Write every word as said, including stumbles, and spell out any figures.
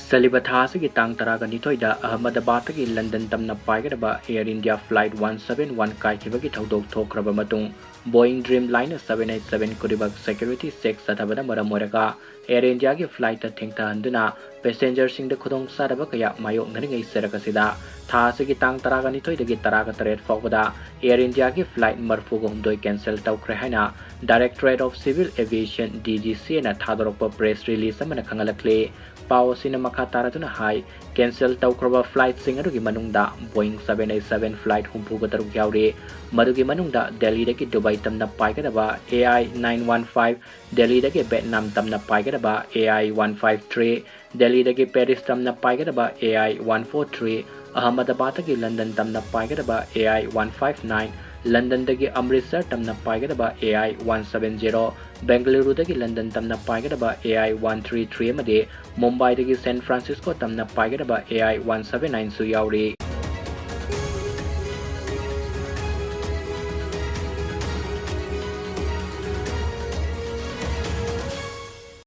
ꯆꯠꯂꯤꯕ ꯊꯥ ꯑꯁꯤꯒꯤ ꯇꯥꯡ ꯇꯔꯥꯒ ꯅꯤꯊꯣꯏꯗ ꯑꯍꯃꯗꯕꯥꯗꯇꯒꯤ ꯂꯟꯗꯟ ꯇꯝꯅ ꯄꯥꯏꯒꯗꯕ Air India Flight one seven one ꯀꯥꯏꯈꯤꯕꯒꯤ ꯊꯧꯗꯣꯛ ꯊꯣꯛꯈ꯭ꯔꯕ ꯃꯇꯨꯡ, Boeing Dreamliner seven eight seven ꯈꯨꯗꯤꯡꯃꯛ security check ꯆꯠꯊꯕꯅ ꯃꯔꯝ ꯑꯣꯏꯔꯒ Air Indiaꯒꯤ flightꯇ ꯊꯦꯡꯊꯍꯟꯗꯨꯅ passengerꯁꯤꯡꯗ ꯈꯨꯗꯣꯡꯆꯥꯗꯕ ꯀꯌꯥ ꯃꯥꯌꯣꯛꯅꯔꯤꯉꯩ ꯆꯔꯛ ꯑꯁꯤꯗ ꯊꯥ ꯑꯁꯤꯒꯤ ꯇꯥꯡ ꯇꯔꯥꯒ ꯅꯤꯊꯣꯏꯗꯒꯤ ꯇꯔꯥꯒ ꯇꯔꯦꯠ ꯐꯥꯎꯕꯗ Air Indiaꯒꯤ flight ꯃꯔꯤꯐꯨꯒ ꯍꯨꯝꯗꯣꯏ cancel ꯇꯧꯈ꯭ꯔꯦ ꯍꯥꯏꯅ Directorate of Civil Aviation, DGCAꯅ ꯊꯥꯗꯣꯔꯛꯄ press release ꯑꯃꯅ ꯈꯪꯍꯜꯂꯛꯂꯤ꯫ ꯄꯥꯎ ꯑꯁꯤꯅ ꯃꯈꯥ ꯇꯥꯔꯗꯨꯅ ꯍꯥꯏ, cancel ꯇꯧꯈ꯭ꯔꯕ flightꯁꯤꯡ ꯑꯗꯨꯒꯤ ꯃꯅꯨꯡꯗ Boeing seven eight seven flight ꯍꯨꯝꯐꯨꯒ ꯇꯔꯨꯛ ꯌꯥꯎꯔꯤ꯫ ꯃꯗꯨꯒꯤ ꯃꯅꯨꯡꯗ ꯗꯦꯜꯂꯤꯗꯒꯤ ꯗꯨꯕꯥꯏ ꯇꯝꯅ ꯄꯥꯏꯒꯗꯕ A I nine one five, ꯗꯦꯜꯂꯤꯗꯒꯤ ꯚꯦꯠꯅꯥꯝ ꯇꯝꯅ ꯄꯥꯏꯒꯗꯕ A I one five three, ꯗꯦꯜꯂꯤꯗꯒꯤ ꯄꯦꯔꯤꯁ ꯇꯝꯅ ꯄꯥꯏꯒꯗꯕ A I one four three, ꯑꯍꯃꯗꯕꯥꯗꯇꯒꯤ ꯂꯟꯗꯟ ꯇꯝꯅ ꯄꯥꯏꯒꯗꯕ A I one five nine, ꯂꯟꯗꯟꯗꯒꯤ Amritsar ꯇꯝꯅ ꯄꯥꯏꯒꯗꯕ A I one seven zero, ꯕꯦꯡꯒꯂꯨꯔꯨꯗꯒꯤ ꯂꯟꯗꯟ ꯇꯝꯅ ꯄꯥꯏꯒꯗꯕ A I one three three ꯑꯃꯗꯤ ꯃꯨꯝꯕꯥꯏꯗꯒꯤ ꯁꯦꯟ ꯐ꯭ꯔꯥꯟꯁꯤꯁꯀꯣ ꯇꯝꯅ ꯄꯥꯏꯒꯗꯕ A I one seven nineꯁꯨ ꯌꯥꯎꯔꯤ꯫